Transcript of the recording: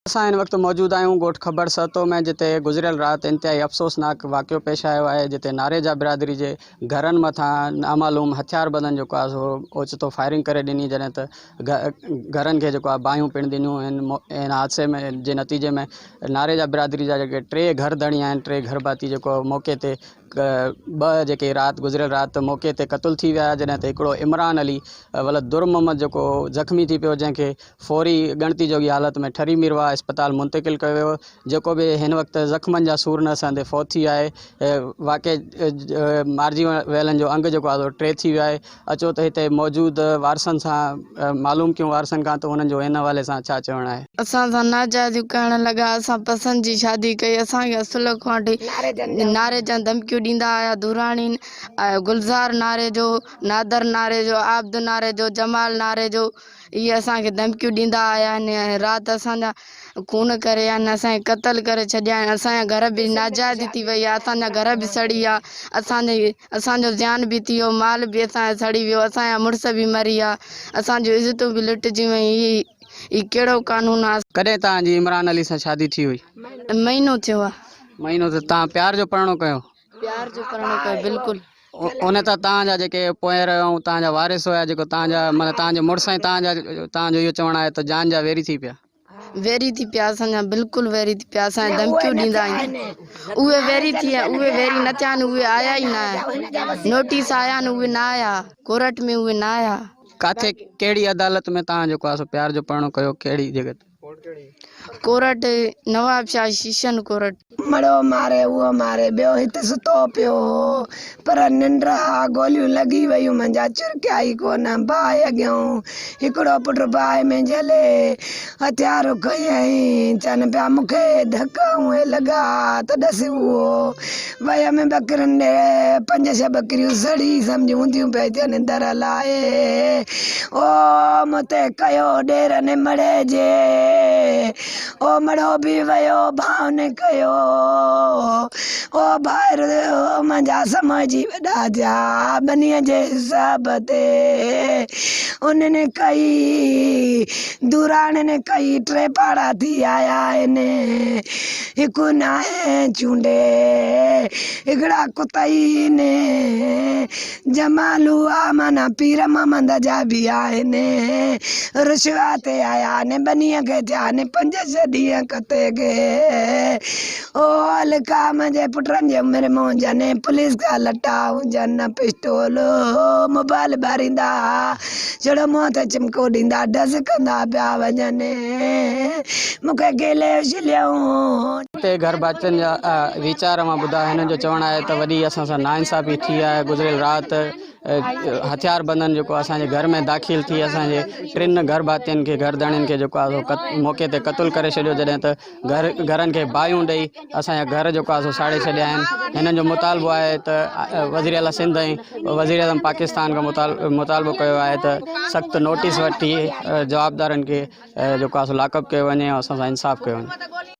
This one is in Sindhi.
اسان هن وقت موجود آهيون ڳوٺ کبڙ سهتو ۾ جتي گذريل رات انتهائي افسوسناڪ واقعو پيش آيو آهي جتي ناريجا برادري جي گهرن مٿان نامعلوم هٿياربندن جيڪو آهي سو اوچتو فائرنگ ڪري ڏني جڏهن ته گهرن کي جيڪو آهي باهيون پڻ ڏنيون هن حادثي ۾ جي نتيجي ۾ ناريجا برادري جا جيڪي ٽي گهر ڌڻي آهن ٽي گهر ڀاتي جيڪو موقعي تي ٻه جيڪي رات گذريل رات موقعي تي قتل ٿي ويا جڏهن ته هڪڙو عمران علي ولد در محمد جيڪو زخمي ٿي پيو جنهن کي فوري ڳڻتي جوڳي حالت ۾ ٺري ميرواهه اسپتال منتقل ڪيو ويو جيڪو به هن وقت زخمن جا سور نه سهندي فوت ٿي ويو آهي واقعي مارجي ويلن جو انگ جيڪو آهي ٽي ٿي ويو آهي اچو ته هتي موجود وارثن سان معلوم ڪيون وارثن کان ته انهن جو ان حوالي سان ڇا چوڻ آهي. اسان سان ناجائزيون ڪرڻ لڳا اسان پسند جي شادي ڪئي اسان کي اصل کان وٺي ناريجن ڌمڪيون ڏيندا آيا ڌوراڻين گلزار ناريجو نادر ناريجو عابد ناريجو جمال ناريجو اهي اسان کي ڌمڪيون ڏيندا آيا آهن ۽ رات اسان جا خون ڪري آهن اسان کي قتل ڪري ڇڏيا آهن اسان جا گهر به ناجائز ٿي وئي آهي اسان جا گهر به سڙي ويا اسان جي اسان جو زيان به ٿي ويو مال به اسان جو سڙي ويو اسان جا مڙس به مري ويا اسان جون عزتون به لٽجي ويون هي هي ڪهڙو قانون آهي. ڪڏهن توهان جي عمران علي سان شادي ٿي هئي؟ مهينو ٿيو آهي. مهينو ته توهان پيار جو پرڻو ڪيو؟ پيار جو پرڻو ڪيو بلڪل. ان ته توهان جا جيڪي پوئر ۽ توهان جا وارث هيا جيڪو توهان جا معنيٰ توهان جي مڙس ۽ توهان جا توهان جو اهو چوڻ آهي ته جان جا ويري ٿي پيا. ويري ٿي پيا اسان جا بلڪل ويري ٿي پيا اسان کي ڌمڪيون ڏيندا آهن اهي ويري ٿي ويا اهي ويري نه ٿيا آهن اهي آيا ئي نه آهن نوٽيس آيا آهن اهي نه آيا ڪورٽ ۾ اهي نه آيا. ڪاٿي ڪهڙي عدالت ۾ توهان جيڪو آهي سو پيار جو پرڻو ڪيو ڪهڙي جڳهه تي. ڪورٽ نوابشاهه شيشن ڪورٽ. مڙهو ماري اهو ماري ٻيو هت ستو پيو هو پر ننڊ ها گوليون لڳي ويون منجها چرڪيا ئي ڪونه باهه اڳيئون هڪڙو پٽ باهه ۾ جهلي هٿيار کنيائين چون پيا مون کي ڌڪ اونهي لڳا ته ڏس اهو ويم ٻڪرين ڏي پنج ڇهه ٻڪريون سڙي سمجهه اونڌيون پئي ٿين در لاهي او مون تي ڪيو ڏيرن مڙهي جي او مڙهو به ويو ڀانء نه ڪيو او ڀائر منهنجا سمجهي وڏا ٿيا ٻنيء جي حساب تي انهن ڪئي دوراڻين ڪئي ٽي پاڙا ٿي آيا آهن هڪ ناهي چونڊي هڪڙا ڪتئي ني جمالو آ معنيٰ پير محمد جا به آهن رشوا تي آيا ني ٻنيء کي ٿيا ني پنج ڇهه ڏينهن ڪتي کي او الڪا منهنجي پٽن جي عمر ۾ هجن پوليس جا لٽا هجن پسٽول موبائل ٻاريندا ڇڙو منهن تي چمڪو ڏيندا ڊز ڪندا پيا وڃن مون کي گيلي اڇليائون. هتي گهر ڀاتين جا ويچار اوهان ٻڌا هنن جو چوڻ آهي ته وڏي اسان سان ناانصافي ٿي آهي گذريل رات هٿياربندن جيڪو اسان جي گهر ۾ داخل ٿي اسان جي ٽن گهر ڀاتين کي گهر ڌڻين کي جيڪو آهي سو موقعي تي قتل ڪري ڇڏيو جڏهن ته گهر گهرن کي باهيون ڏئي اسان جا گهر جيڪو آهي سو ساڙي ڇڏيا آهن هنن جو مطالبو آهي ته وزير اعليٰ سنڌ ۽ وزير اعظم پاڪستان کان مطالبو ڪيو آهي ته سخت نوٽيس وٺي جوابدارن کي جيڪو آهي سو لاڪ اپ ڪيو وڃي ۽ اسان سان انصاف ڪيو وڃي.